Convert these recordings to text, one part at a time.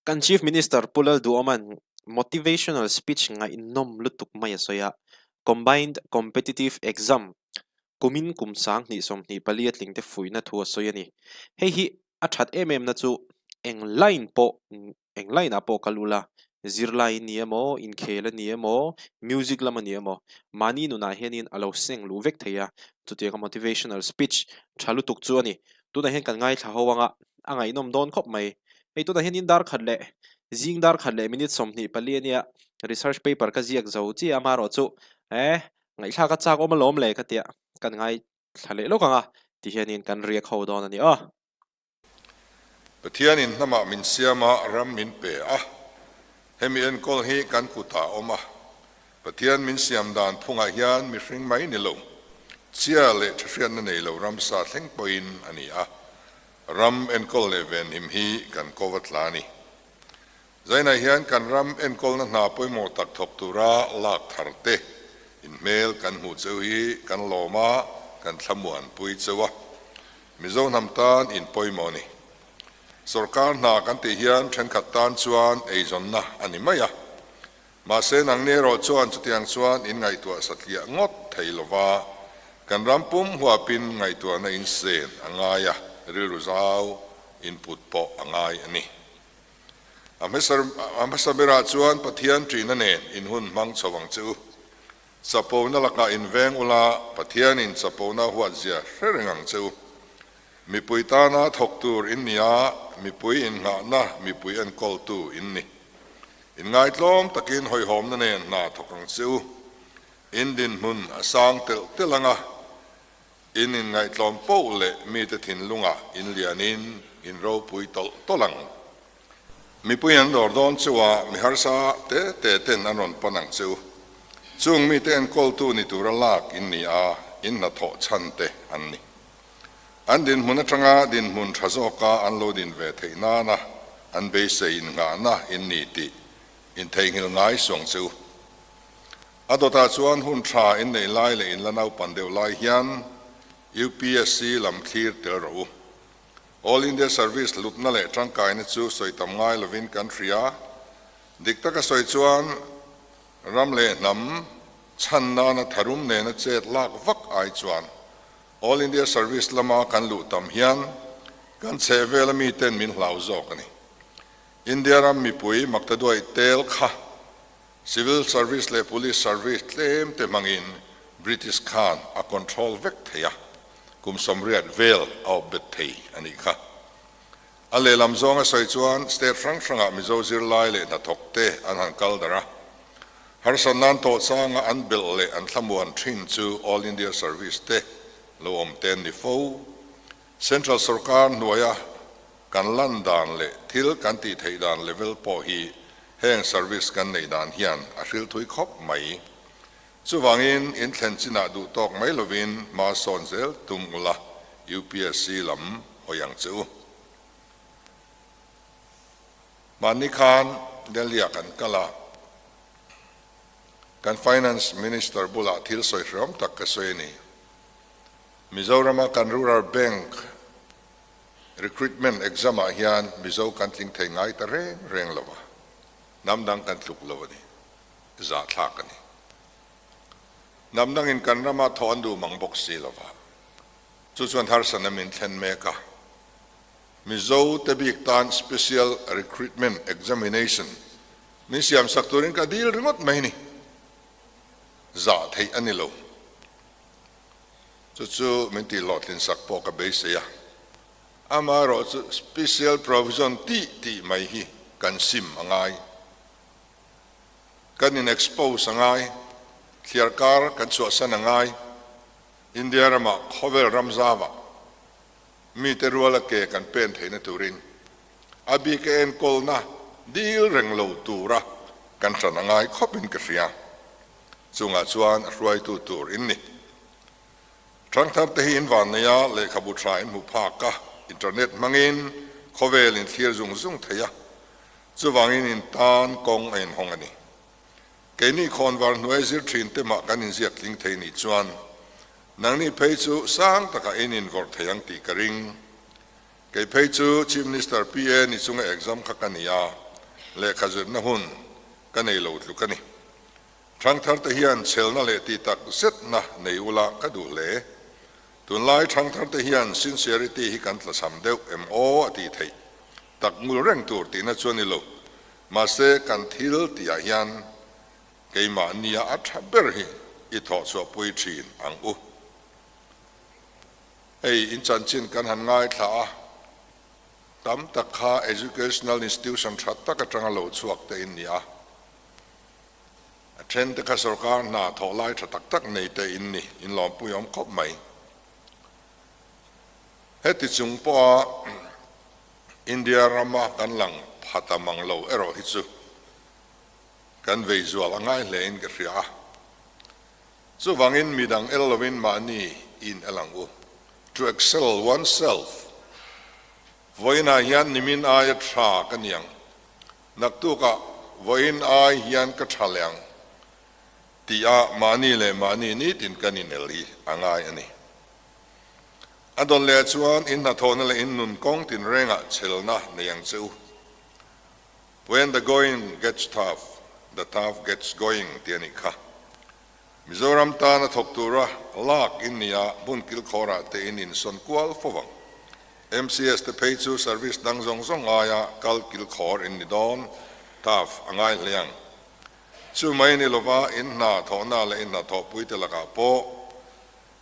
Kan Chief Minister Pu Lalduhawma'n motivational speech ngaihnawm lutuk mai a sawi a, Combined Competitive Exam kumin kum 2024 a tlingte fuihna thu a sawi a ni. Hei hi a that em em na chu eng line pawh eng line ah pawh kal ula, zirlai ni emaw, inkhel a ni emaw, music lam a ni emaw, mahni nunah hianin a lo seng luh vek thei a, chutianga motivational speech tha lutuk chu a ni. Tunah hian kan ngaithla ho anga a ngaihnawm dawn khawp mai. Hei tunah hianin dar khat leh zing dar khat leh minute 24 a nia, research paper ka ziak zo chiah a hmarawh chu eh ngaihthlak a chak awm alawm le ka tia kan ngaithla leh lawk ang a ti hianin kan riak ho dawn a ni aw. Pathianin hnamah min siam a, ram min pe a. Hemi enkawl hi kan kutah a awm a. Pathian min siam dan phungah hian mihring mai ni lo, chhia leh ṭhahriatna nei lo ramsa thleng pawhin a ni a. Ram enkawl leh venhim hi kan ko va tla a ni. Zainah hian kan ram enkawlna hna pawimawh tak thawk tura lak thar te inhmel kan hmuh cheu hi kan lawm a, kan thlamuanpui cheu a. Mizo hnam tan in pawimawh a ni. Sorkar hna kan tih hian thenkhat tan chuan eizawnna a ni mai a. Mahse nangni erawh chuan chutiang chuan in ngaihtuah satliah ngawt thei lova, kan ram pum huapin ngaihtuahna in sen a ngai a, rilru zau input pawh a ngai a ni. A hmasa berah chuan Pathian ṭihna nen in hun hmang chho ang che u. Chapona lakah in veng ula, Pathianin chapona huatzia hre reng ang che u. Mipui tana thawk tur in ni a, mipui innghahna, mipui enkawltu in ni. Inngaitlawm takin hawihhawmna nen hna thawk ang che u. In dinhmun a sang telh telh ang a, In inngaihtlawm poh leh mite thinlungah in lianin in ropui tawlh tawlh ang. Mipui an dawr dawn chu a, mi harsa te te ten an rawn pan ang che u. Chung mite enkawltu ni tura lak in ni a, in hnathawh chhan te an ni. An dinhmun atanga dinhmun tha zawka an lo din ve theih nana an beisei innghahna in ni tih in theihnghilh ngai suang che u. A dawtah chuan hun tha in neih lai leh in la naupan deuh lai hian UPSC lam thlir tel rawh u. All India Service hlutna leh tangkaina chu sawi tam ngai lovin kan hria. Dik taka sawi chuan ram leh hnam chhan nana tharum nena chet lak vak ai chuan All India Service lama kan luh tam hian kan chhehvela miten min hlau zawk a ni. India ram mipui maktaduaih tel kha Civil Service leh Police Service tlem te hmangin British khan a control vek thei a, kum 80 vel a awp bet thei a nih kha. A lehlam zawnga sawi chuan state hrang hrangah Mizo zirlai leh hnathawk te an han kal darh a, harsat nan tawh changa an belh leh an thlamuan thin chu All India Service te lo awm te an ni fo. Central sorkar hnuaia Kan lan dan leh thil kan tih theih dan level pawh hi heng service kan neih dan hian a hril thui khawp mai. Chuvangin in thlen chinah duh tawk mai lovin hma sawn zel tum ula UPSC lam hawi ang che u. Mahni khan Delhi-ah kan kal a, kan Finance Minister bulah thil sawi hreawm tak ka sawi a ni. Mizorama kan Rural Bank Recruitment exam ah hian Mizo kan tling thei ngai ta reng reng lo a, hnam dang kan tluk lo a ni, zahthlak a ni. Hnam dangin kan rama thaw an duh mang bawk si lo va, chu chuan harsatna min thlen mek a. Mizo te bik tan special recruitment examination min siamsak turin ka dil ringawt mai ni, zah theih a ni lo. Chu chu min tih hlawhtlin sak pawh ka beisei a, amaherawh chu special provision tih tih mai hi kan sim a ngai. Kan in expose a ngai, thliar kar kan chhuahsan a ngai, India ramah khawvel ram zauah mite ruala ke kan pen theihna turin a bik a enkawlna dil reng lo tura kan hran a ngai khawpin ka hria. Chungah chuan a hruaitu tur in ni. Thangthar te hi in van nei a, lehkhabu tha in hmu phak a, internet hmangin khawvel in thlir zung zung thei a, chuvangin in tan kawng a inhawng a ni. Keini khawnvar hnuai zir thin te mah kan inziak tling thei nih chuan nangni phei chu sang takah in invawrh thei ang tih ka ring. Kei phei chu Chief Minister PA ni chunga exam kha ka ni a. Lehkha zirna hun ka nei lo tluk a ni. Thangtharte hian chhelna leh tih tak zetna nei ula ka duh hle. Tunlai thangtharte hian sincerity hi kan tlachham deuh em aw a tih theih tak ngul reng tur tihna chu a ni lo. Mahse kan thil tihah hian keimahnia a tha ber hi i thawhchhuahpui thin ang u. Hei in chanchin kan han ngaithla a. Tam tak kha educational institution tha tak atanga lo chhuak te in ni a, a then te kha sorkar hna thawh lai tha tak tak nei te in ni, in lawmpui awm khawp mai. Heti chung pawha India rama kan lang pha ta mang lo erawh hi chu kan vei zual a ngai hle in ka hria a. Chuvangin midang el lovin mahni in el ang u. To excel oneself. Vawiinah hian nimin aia tha ka ni ang. Naktukah vawiin ai hian ka tha leh ang tih-ah mahni leh mahni nitin kan inel hi a ngai a ni. A dawn leh chuan in hnathawhna leh in nun kawng tinrengah chhelna nei ang che u. When the going gets tough, the tough gets going tih a nih kha. Mizoram tana thawk tura lak in nia hmun kilkhawrah te in insawn kual fo vang. MCS te phei chu service dang zawng zawng aia kal kilkhawr in ni dawn, tough a ngai hle ang. Chu mai ni lova in hna thawhna leh in hnathawhpui te lakah pawh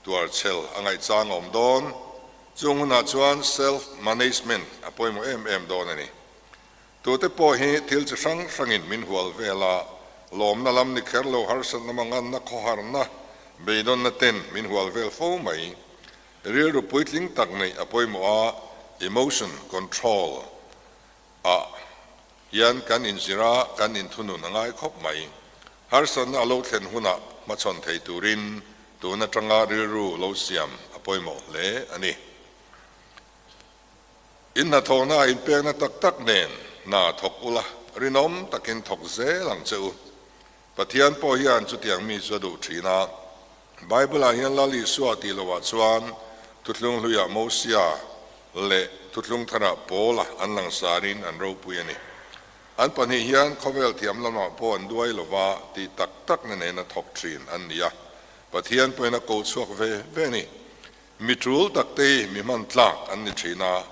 tuarchhel a ngaihchang a awm dawn. Chung hunah chuan self management a pawimawh em em dawn a ni. Tute pawh hi thil chi hrang hrangin min hual vel a, lawmna lam ni kher lo harsatna manganna khawharna beidawnna ten min hual vel fo mai. Rilru puitling tak neih a pawimawh a, emotion control ah hian kan inzir a, kan inthunun a ngai khawp mai. Harsatna a lo thlen hunah hmachhawn thei turin tun atanga rilru lo siam a pawimawh hle a ni. In hnathawhna a inpekna tak tak nen hna thawk ula, rinawm takin thawk zel ang che u. Pathian pawh hian chutiang mi chu a duh thin a. Bible-ah hian Lal Isua tih lohah chuan Thuthlung Hluiah Mosia leh Thuthlung Tharah Paula an langsarin an ropui a ni. An pahnih hian khawvel thiam lamah pawh an duai lova tih tak takna nena thawk thin an ni a. Pathian pawhin a ko chhuak ve ve a ni. Mi tul tak te hi mi hman tlak an ni thin a,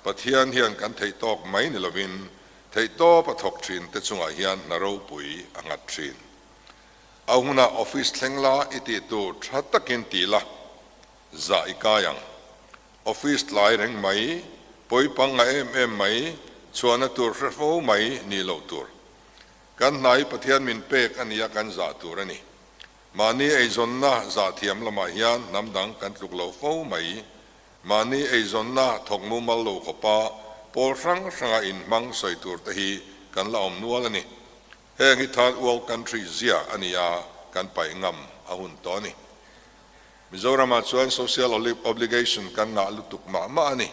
Pathian hian kan theih tawk mai ni lovin theih tawp a thawk thin te chungah hian hna ropui a nghat thin. A hunah office thleng la i tih tur tha takin ti la, zah i kai ang. Office tlai reng mai, pawi panga em em mai, chhuahna tur hre fo mai ni loh tur. Kan hna hi Pathian min pek a nia kan zah tur a ni. Mahni eizawnna zahthiam lamah hian hnam dang kan tluk lo fo mai. Mahni eizawnna thawk mumal lo khawpa pawl hrang hranga inhmang sawi tur te hi kan la awm nual a ni. Heng hi third world country zia a ni a, kan paih ngam a hun tawh a ni. Mizoramah chuan social obligation kan ngah lutuk mah mah a ni.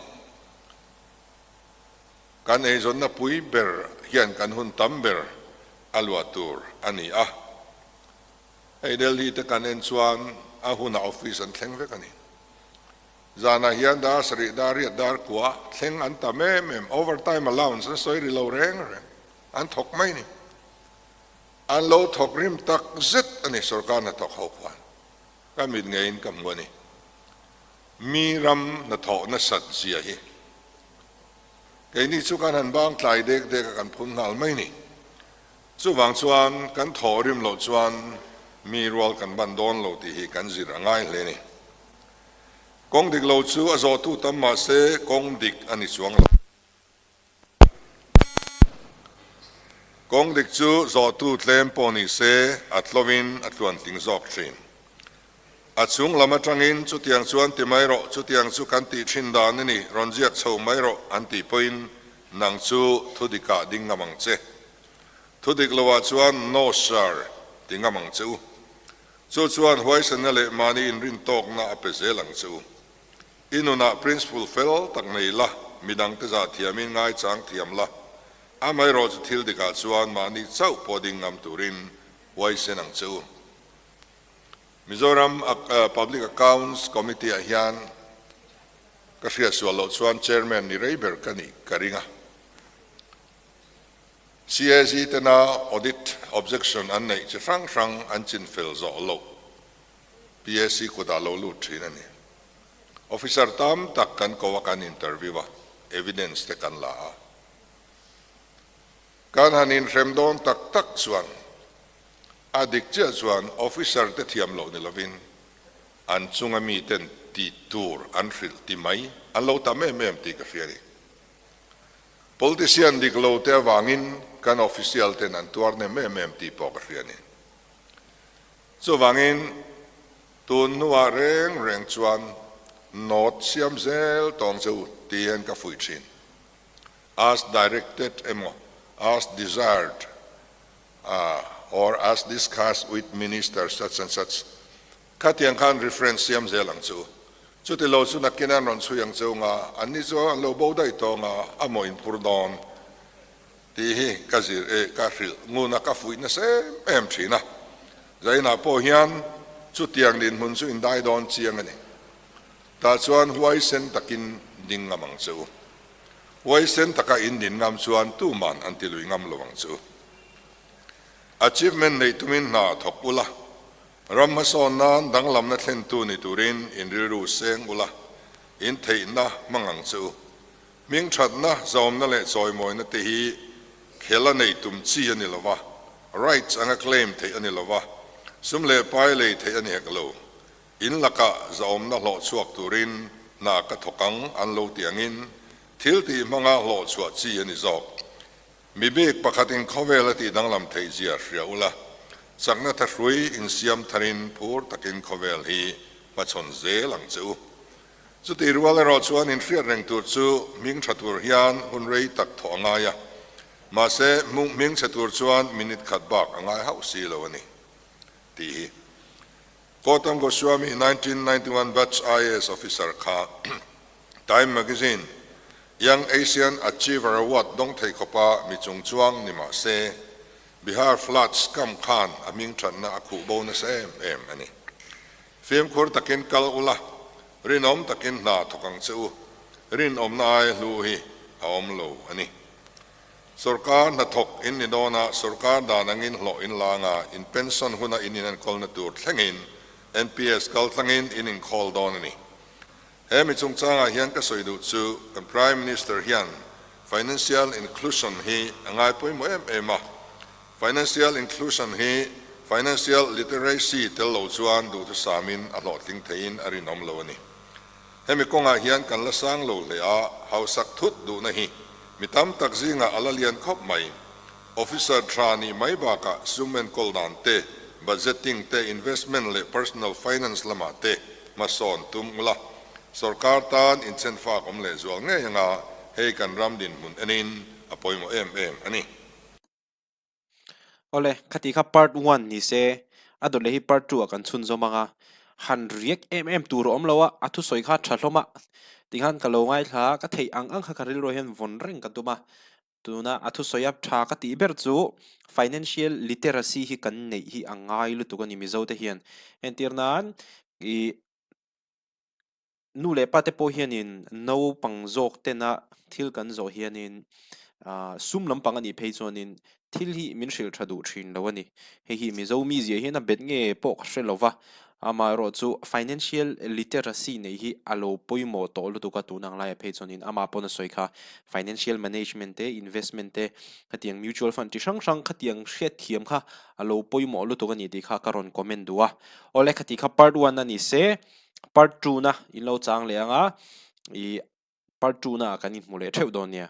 Kan eizawnna pui ber hian kan hun tam ber a luah tur a ni a. Hei Delhi te kan en chuan a hunah office an thleng vek a ni. Zanah hian dar sarih, dar riat, dar kua thleng an tam em em, overtime allowance an sawi ri lo reng reng, an thawk mai ni. An lo thawk rim tak zet a ni sorkar hnathawk ho khuan. Ka mit ngeiin ka hmu a ni. Mi ram hnathawh nasat zia hi. Keini chu kan han bang tlai dek dek a kan phun nghal mai ni. Chuvang chuan kan thaw rim loh chuan mi rual kan ban dawn lo tih hi kan zir a ngai hle ni. Kawng dik lo chu a zawhtu tam mah se kawng dik a ni chuang lo. Kawng dik chu zawhtu tlem pawh ni se a tlovin a tluantling zawk thin. A chung lam atangin chutiang chuan ti mai rawh, chutiang chu kan tih thin dan a ni, rawn ziak chho mai rawh an tih pawhin nang chu thudikah ding ngam ang che. Thudik loah chuan No sir ti ngam ang che u. Chu chuan huaisenna leh mahni inrintawkna a pe zel ang che u. I nunah principle fel tak nei la, midangte zah thiamin ngaichang thiam la, amaherawh chu thil dikah chuan mahni chauh pawh ding ngam turin huaisen ang che u. Mizoram Public Accounts Committee ah hian ka hriatsual loh chuan Chairman ni rei ber ka nih ka ring a. CAG tena audit objection an neih chi hrang hrang an chinfel zawh loh PAC kutah lo lut thin a ni. Officer tam tak kan ko a, kan interview a, evidence te kan la a. Kan han inhrem dawn tak tak chuan a dik chiah chuan officer te thiam loh ni lovin an chunga miten tih tur an hrilh ti mai an lo tam em em tih ka hria a ni. Politician dik lo te avangin kan official ten an tuar nem em em tih pawh ka hria a ni. Chuvangin tun hnuah reng reng chuan note siam zel tawng che u tih hian ka fuih thin. As directed emaw as desired or as discussed with minister such and such khatiang khan reference siam zel ang chu. Chuti lo chu nakin an rawn chhui ang cheu nga, anni chu an lo bo daih tawh nga a maw inphur dawn tih hi ka zir e ka hrilh ngun a ka fuih nasa em em thin a. Zainah pawh hian chutiang dinhmun chu indai dawn chiang a ni. Tah chuan huaisen takin ding ngam ang che u. Huaisen taka in din ngam chuan tuman an ti lui ngam lo ang che u. Achievement neih tumin hna thawk ula, ram hmasawn nan danglamna thlentu ni turin in rilru seng ula, in theihna hmang ang che u. Hming thatna, zawmna leh chawimawina te hi khela neih tum chi a ni lo va, rights anga claim theih a ni lo va, sum leh pai lei theih a ni hek lo. In lakah zahawmna hlawh chhuak turin hna ka thawk ang an lo ti angin thil tih hmanga hlawh chhuah chi a ni zawk. Mi bik pakhatin khawvel a tih danglam theih zia hria ula, chakna thahrui insiam tharin phur takin khawvel hi hmachhawn zel ang che u. Chutih rual erawh chuan inhriat reng tur chu hming tha tur hian hun rei tak thawh a ngai a, mahse hming chhe tur chuan minute khat bak a ngai hauh si lo a ni tih hi. Gautam Goswami, 1991 batch IAS officer kha Time Magazine Young Asian Achiever Award dawng thei khawpa mi chung chuang ni mah se, Bihar flood scam khan a hming thatna a khuh bo nasa em em a ni. Fimkhur takin kal ula, rinawm takin hna thawk ang che u, rinawmna ai hlu hi a awm lo a ni. Sorkar hnathawk in ni dawn a, sorkar dan angin hlawh in la anga, in pension huna in inenkawlna tur thlengin NPS kal tlangin in inkhawl dawn a ni. He mi chungchangah hian ka sawi duh chu kan Prime Minister hian Financial Inclusion hi a ngai pawimawh em em a, Financial Inclusion hi Financial Literacy tel lo chuan duhthusamin a hlawhtling theiin a rinawm lo a ni. Hemi kawngah hian kan la sang lo hle a, hausak thut duhna hi mi tam tak zingah a la lian khawp mai. Officer tha nih mai bakah sum enkawl dan te, budgeting te, investment leh personal finance lamah te hmasawn tum ula, sorkar tan inchenfak awm lehzual ngei anga hei kan ram dinhmun enin a pawimawh em em a ni. Awle, khati kha part one ni se, a dawt leh hi part two ah kan chhunzawm ang a, han riak em em tur a awm lo a, a thusawi kha tha hlawm a, tikhan ka lo ngaithla a, ka theih ang ang kha ka rilruah hian vawn reng ka tum a, tuna a thusawi a tha ka tih ber chu financial literacy hi kan neih hi a ngai lutuk a ni Mizo te hian, entir nan ih Nu leh pa te pawh hianin naupang zawk tena thil kan zawh hianin ah sum lampang a nih phei chuanin thil hi min hrilh tha duh thin lo a ni. Hei hi Mizo mizia hian a bet nge pawh ka hre lo va, amaherawh chu financial literacy neih hi a lo pawimawh tawh lutuk a tun ang laiah phei chuanin amah pawn a sawi kha financial management te investment te khatiang mutual fund chi hrang hrang khatiang hriatthiam kha a lo pawimawh lutuk a ni tih kha ka rawn comment duh a. Awle khati kha part one a ni se. Part two na in lo chang leh ang a, ih part two na ah kan inhmu leh theuh dawn nia.